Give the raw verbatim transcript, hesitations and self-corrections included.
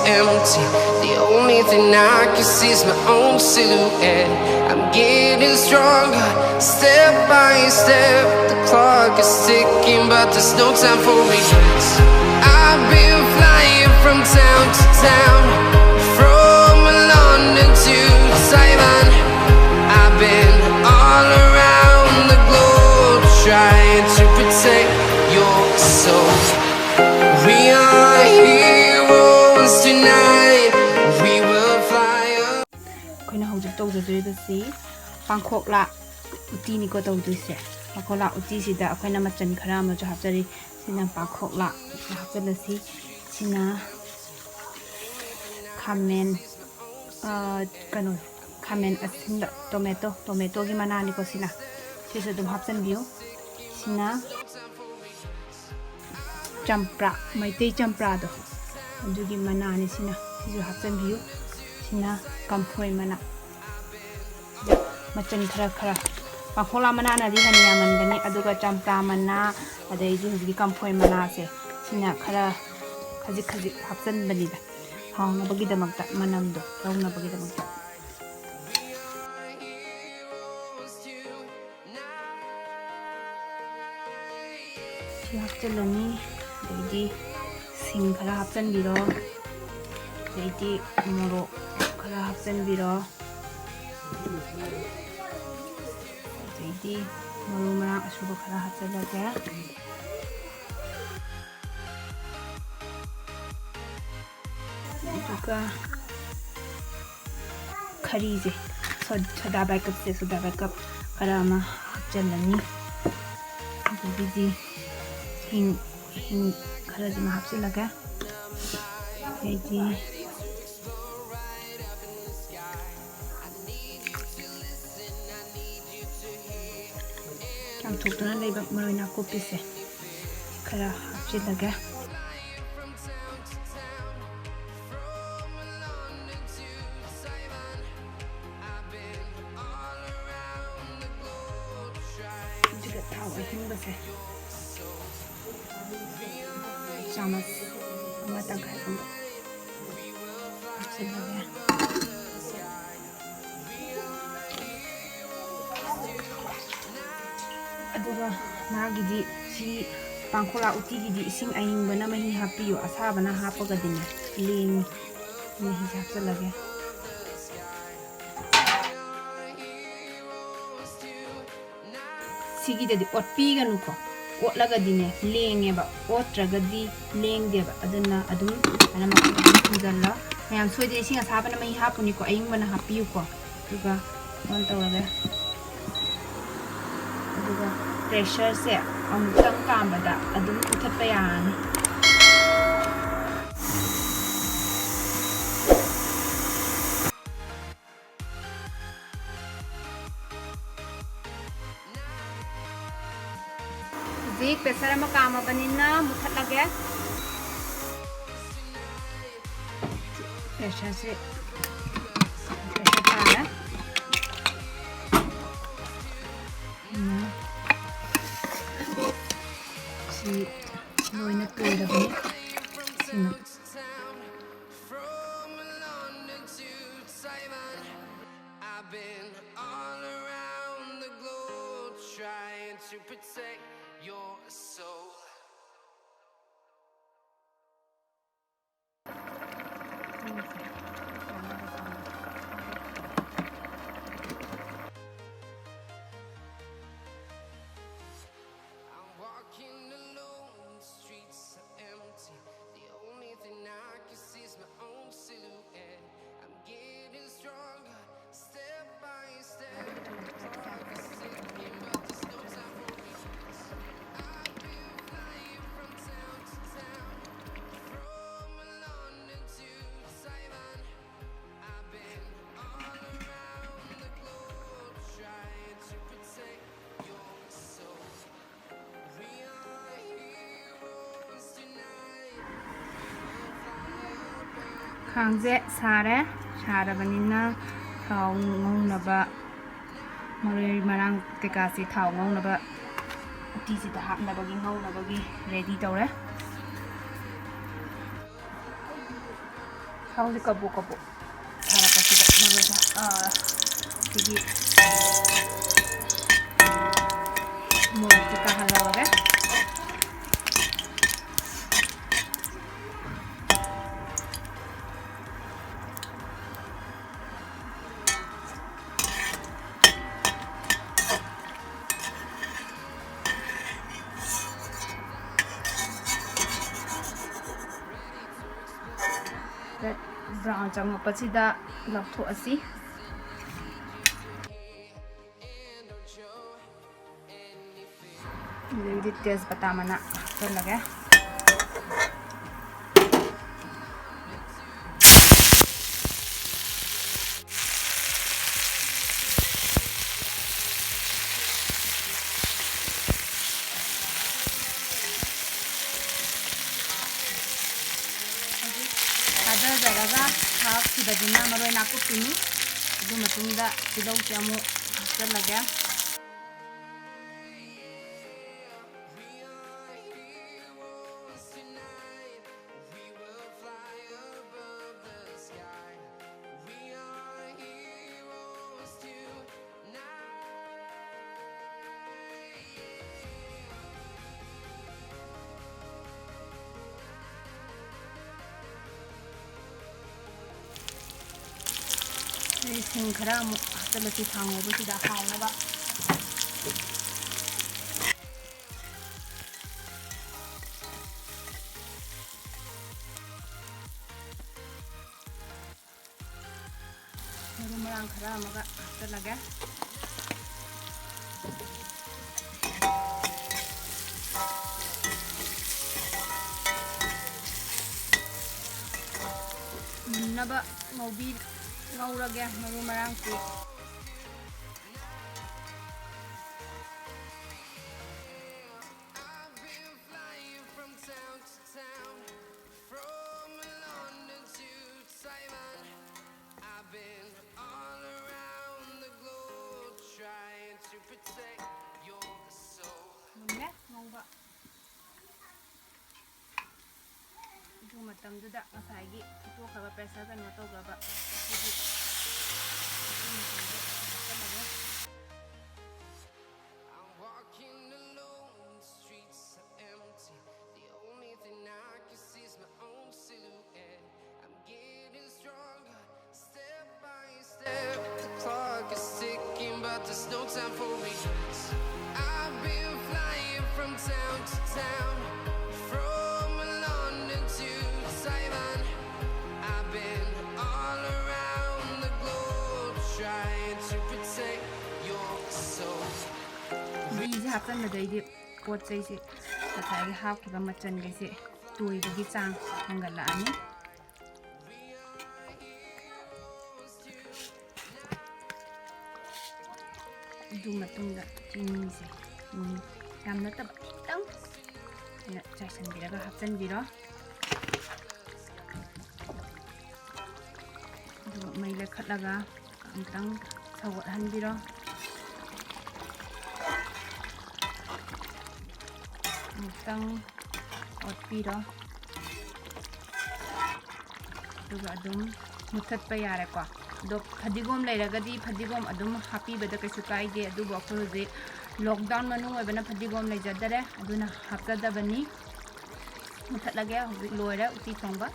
Empty. The only thing I can see is my own silhouette. I'm getting stronger, step by step. The clock is ticking, but there's no time for regrets. I've been flying from town to town, from London to Taiwan. I've been all around the globe trying to protect your soul. We are heroes tonight. We will fly up. ꯑꯩꯈꯣꯏꯅ ꯍꯧꯖꯤꯛ ꯇꯧꯖꯗꯣꯏꯕꯁꯤ ꯄꯥꯡꯈꯣꯛꯂꯥ ꯎꯇꯤꯅꯤꯀꯣ ꯇꯧꯗꯣꯏꯁꯦ꯫ ꯄꯥꯡꯈꯣꯛꯂꯥ ꯎꯇꯤꯁꯤꯗ ꯑꯩꯈꯣꯏꯅ ꯃꯆꯜ ꯈꯔ ꯑꯃꯁꯨ ꯍꯥꯞꯆꯔꯤ꯫ ꯁꯤꯅ ꯄꯥꯡꯈꯣꯛꯂꯥ ꯍꯥꯞꯆꯤꯜꯂꯁꯤ꯫ ꯁꯤꯅ ꯈꯥꯃꯦꯟ, ꯑ, ꯀꯩꯅꯣ, ꯈꯥꯃꯦꯟ ꯑꯁꯤꯟꯕ, ꯇꯣꯃꯦꯇꯣ, ꯇꯣꯃꯦꯇꯣꯒꯤ ꯃꯅꯥꯅꯤꯀꯣ ꯁꯤꯅ꯫ ꯁꯤꯁꯨ ꯑꯗꯨꯝ ꯍꯥꯞꯆꯤꯟꯕꯤꯌꯨ꯫ ꯁꯤꯅ ꯆꯝꯄ꯭ꯔꯥ, ꯃꯩꯇꯩ ꯆꯝꯄ꯭ꯔꯥꯗꯣ, ꯑꯗꯨꯒꯤ ꯃꯅꯥꯅꯤ ꯁꯤꯅ꯫ ꯁꯤꯁꯨ ꯍꯥꯞꯆꯤꯟꯕꯤꯌꯨ꯫ ꯁꯤꯅ ꯀꯝꯐꯣꯏ ꯃꯅꯥ꯫ ꯃꯆꯜ ꯈꯔ ꯈꯔ, ꯄꯥꯡꯈꯣꯛꯂꯥ ꯃꯅꯥꯅꯗꯤ ꯍꯦꯟꯅ ꯌꯥꯝꯃꯟꯒꯅꯤ, ꯑꯗꯨꯒ ꯆꯝꯄ꯭ꯔꯥ ꯃꯅꯥ, ꯑꯗꯩꯗꯤ ꯍꯧꯖꯤꯛꯀꯤ ꯀꯝꯐꯣꯏ ꯃꯅꯥꯁꯦ, ꯁꯤꯅ ꯈꯔ ꯈꯖꯤꯛ ꯈꯖꯤꯛ ꯍꯥꯞꯆꯤꯟꯕꯅꯤꯗ, ꯍꯥꯎꯅꯕꯒꯤꯗꯃꯛꯇ, ꯃꯅꯝꯗꯣ ꯂꯧꯅꯕꯒꯤꯗꯃꯛꯇ꯫ ꯁꯤ ꯍꯥꯞꯆꯤꯜꯂꯅꯤ꯫ ꯑꯗꯩꯗꯤ ꯁꯤꯡ ꯈꯔ ꯍꯥꯞꯆꯤꯟꯕꯤꯔꯣ꯫ ꯑꯗꯩꯗꯤ ꯃꯣꯔꯣꯛ ꯈꯔ ꯍꯥꯞꯆꯤꯟꯕꯤꯔꯣ꯫ ꯑꯗꯩꯗꯤ ꯃꯔꯨ ꯃꯔꯥꯡ ꯑꯁꯨꯕ ꯈꯔ ꯍꯥꯞꯆꯤꯜꯂꯒꯦ꯫ ꯑꯗꯨꯒ ꯈꯔꯤꯁꯦ, ꯁꯣ-, ꯁꯣꯗꯥ ꯕꯥꯏꯀꯞꯁꯦ, ꯁꯣꯗꯥ ꯕꯥꯏꯀꯞ ꯈꯔ ꯑꯃ ꯍꯥꯞꯆꯤꯜꯂꯅꯤ꯫ ꯑꯗꯒꯤꯗꯤ ꯍꯤꯡ, ꯍꯤꯡ ꯈꯔꯁꯤꯃ ꯍꯥꯞꯆꯤꯜꯂꯒꯦ꯫ ꯑꯗꯩꯗꯤ ꯆꯥꯝꯊꯣꯛꯇꯨꯅ ꯂꯩꯕ ꯃꯔꯣꯏ ꯅꯥꯀꯨꯞꯄꯤꯁꯦ ꯈꯔ ꯍꯥꯞꯆꯤꯜꯂꯒꯦ꯫ ꯑꯗꯨꯒ ꯊꯥꯎ ꯑꯍꯤꯡꯕꯁꯦ ꯆꯥꯃꯁ ꯑꯃ ꯇꯪꯈꯥꯏꯒꯨꯝꯕ ꯁꯤꯜꯂꯒꯦ꯫ ꯑꯗꯨꯒ ꯃꯥꯒꯤꯗꯤ ꯁꯤ ꯄꯥꯡꯈꯣꯛꯂꯥ ꯎꯇꯤꯒꯤꯗꯤ ꯏꯁꯤꯡ ꯑꯏꯪꯕꯅ ꯃꯍꯤ ꯍꯥꯞꯄꯤꯌꯨ, ꯑꯁꯥꯕꯅ ꯍꯥꯞꯄꯒꯗꯤꯅꯦ ꯂꯦꯡꯉꯤ꯫ ꯃꯍꯤꯁꯦ ꯍꯥꯞꯆꯤꯜꯂꯒꯦ꯫ ꯁꯤꯒꯤꯗꯗꯤ ꯑꯣꯠꯄꯤꯒꯅꯨꯀꯣ, ꯑꯣꯠꯂꯒꯗꯤꯅꯦ ꯂꯦꯡꯉꯦꯕ, ꯑꯣꯠꯇ꯭ꯔꯒꯗꯤ ꯂꯦꯡꯗꯦꯕ꯫ ꯑꯗꯨꯅ ꯑꯗꯨꯝ ꯁꯨꯃꯥꯏꯅ ꯃꯈꯨꯝ ꯑꯗꯨꯝ ꯈꯨꯝꯖꯤꯜꯂꯣ꯫ ꯃꯌꯥꯝ ꯁꯣꯏꯗꯅ ꯏꯁꯤꯡ ꯑꯁꯥꯕꯅ ꯃꯍꯤ ꯍꯥꯞꯄꯨꯅꯤꯀꯣ, ꯑꯏꯪꯕꯅ ꯍꯥꯞꯄꯤꯌꯨꯀꯣ꯫ ꯑꯗꯨꯒ ꯑꯣꯟ ꯇꯧꯔꯒ, ꯑꯗꯨꯒ ꯄ꯭ꯔꯦꯁꯔꯁꯦ ꯑꯃꯨꯛꯇꯪ ꯀꯥꯝꯕꯗ ꯑꯗꯨꯝ ꯃꯨꯊꯠꯄ ꯌꯥꯔꯅꯤ꯫ ꯍꯧꯖꯤꯛ ꯄ꯭ꯔꯦꯁꯔ ꯑꯃ ꯀꯥꯝꯃꯕꯅꯤꯅ ꯃꯨꯊꯠꯂꯒꯦ꯫ ꯄ꯭ꯔꯦꯁꯔꯁꯦ, ꯄ꯭ꯔꯦꯁꯔ ꯇꯥꯔꯦ꯫ ꯎꯝ꯫ ꯁꯤ ꯂꯣꯏꯅ ꯇꯣꯏꯔꯕꯅꯤ꯫ ꯁꯤꯅ From London to Taiwan, I've been all around the globe trying to protect your soul. I'm walking alone, the streets are empty. The only thing I can see is my own silhouette. I'm getting stronger, step by step. Clock is ticking, but there's no time for me. I've been flying from town to town, from London to Taiwan. I've been all around the globe trying to protect your soul. ꯈꯥꯡꯁꯦ ꯁꯥꯔꯦ꯫ ꯁꯥꯔꯕꯅꯤꯅ ꯊꯥꯎ ꯉꯧꯅꯕ, ꯃꯔꯣꯏ ꯃꯔꯥꯡ ꯀꯩꯀꯥꯁꯦ ꯊꯥꯎ ꯉꯧꯅꯕ, ꯎꯇꯤꯁꯤꯗ ꯍꯥꯞꯅꯕꯒꯤ, ꯉꯧꯅꯕꯒꯤ ready ꯇꯧꯔꯦ꯫ ꯊꯥꯎꯁꯦ ꯀꯕꯣꯛ ꯀꯕꯣꯛ ꯁꯥꯔꯛꯄꯁꯤꯗ ꯃꯔꯣꯏꯁꯦ, ꯑꯥ, ꯁꯤꯒꯤ ꯃꯣꯔꯣꯛꯁꯦ ꯀꯥꯍꯜꯂꯧꯔꯒꯦ꯫ Brown ꯆꯪꯉꯛꯄꯁꯤꯗ ꯂꯧꯊꯣꯛꯑꯁꯤ꯫ ꯑꯗꯒꯤꯗꯤ ꯇꯦꯖꯄꯇꯥ ꯃꯅꯥ ꯍꯥꯞꯆꯜꯂꯒꯦ꯫ ꯍꯧꯖꯤꯛ ꯊꯥꯗꯖꯔꯒ ꯍꯥꯞꯈꯤꯕꯗꯨꯅ ꯃꯔꯣꯏ ꯅꯥꯀꯨꯞꯄꯤꯅꯤ꯫ ꯑꯗꯨ ꯃꯇꯨꯡꯗ ꯇꯤꯜꯍꯧꯁꯦ ꯑꯃꯨꯛ ꯍꯥꯞꯆꯜꯂꯒꯦ꯫ ꯑꯗꯩ ꯁꯤꯡ ꯈꯔ ꯑꯃꯨꯛ ꯍꯥꯞꯆꯤꯜꯂꯁꯤ ꯊꯥꯎ ꯉꯧꯕꯁꯤꯗ ꯍꯥꯎꯅꯕ꯫ ꯃꯔꯨ ꯃꯔꯥꯡ ꯈꯔ ꯑꯃꯒ ꯍꯥꯞꯆꯤꯜꯂꯒꯦ꯫ ꯃꯨꯟꯅꯕ ꯉꯧꯕꯤ-, ꯉꯧꯔꯒꯦ ꯃꯔꯨ ꯃꯔꯥꯡꯁꯤ꯫ ꯃꯨꯜꯂꯦ ꯉꯧꯕ꯫ ꯃꯇꯝꯗꯨꯗ ꯉꯁꯥꯏꯒꯤ ꯐꯨꯠꯇꯣꯛꯈ꯭ꯔꯕ, ꯄ꯭ꯔꯦꯁꯔ ꯀꯩꯅꯣ ꯇꯧꯈ꯭ꯔꯕ ꯑꯗꯨꯒꯤ ꯃꯇꯨꯝꯁꯤꯡꯗꯣ ꯍꯥꯞꯆꯜꯂꯒ I'm walking alone, the streets are empty. The only thing I can see is my own silhouette. I'm getting stronger, step by step. The clock is ticking, but there's no time for regrets. I've been flying from town to town, from London to Taiwan. I've been all around the globe trying to protect your soul. ꯘꯤꯁꯦ ꯍꯥꯞꯆꯟꯕꯗꯩꯗꯤ ꯄꯣꯠ ꯆꯩꯁꯦ, ꯉꯁꯥꯏꯒꯤ ꯍꯥꯞꯈꯤꯕ ꯃꯆꯜꯈꯩꯁꯦ ꯇꯣꯏꯕꯒꯤ ꯆꯥꯡ ꯍꯦꯟꯒꯠꯂꯛꯑꯅꯤ꯫ ꯑꯗꯨ ꯃꯇꯨꯡꯗ ꯆꯤꯅꯤꯁꯦ, ꯎꯝ, ꯌꯥꯝ ꯅꯠꯇꯕ, ꯈꯤꯇꯪ ꯑꯩꯅ ꯆꯥꯏꯁꯤꯟꯕꯤꯔꯒ ꯍꯥꯞꯆꯤꯟꯕꯤꯔꯣ꯫ ꯑꯗꯨꯒ ꯃꯩ ꯂꯩꯈꯠꯂꯒ ꯑꯃꯨꯛꯇꯪ ꯁꯧꯒꯠꯍꯟꯕꯤꯔꯣ꯫ ꯑꯃꯨꯛꯇꯪ ꯑꯣꯠꯄꯤꯔꯣ꯫ ꯑꯗꯨꯒ ꯑꯗꯨꯝ ꯃꯨꯊꯠꯄ ꯌꯥꯔꯦꯀꯣ꯫ ꯑꯗꯣ ꯐꯗꯤꯒꯣꯝ ꯂꯩꯔꯒꯗꯤ ꯐꯗꯤꯒꯣꯝ ꯑꯗꯨꯝ ꯍꯥꯞꯄꯤꯕꯗ ꯀꯩꯁꯨ ꯀꯥꯏꯗꯦ, ꯑꯗꯨꯕꯨ ꯑꯩꯈꯣꯏ ꯍꯧꯖꯤꯛ ꯂꯣꯛꯗꯥꯎꯟ ꯃꯅꯨꯡ ꯑꯣꯏꯕꯅ ꯐꯗꯤꯒꯣꯝ ꯂꯩꯖꯗꯔꯦ, ꯑꯗꯨꯅ ꯍꯥꯞꯆꯗꯕꯅꯤ꯫ ꯃꯨꯊꯠꯂꯒꯦ꯫ ꯍꯧꯖꯤꯛ ꯂꯣꯏꯔꯦ ꯎꯇꯤ ꯊꯣꯡꯕ꯫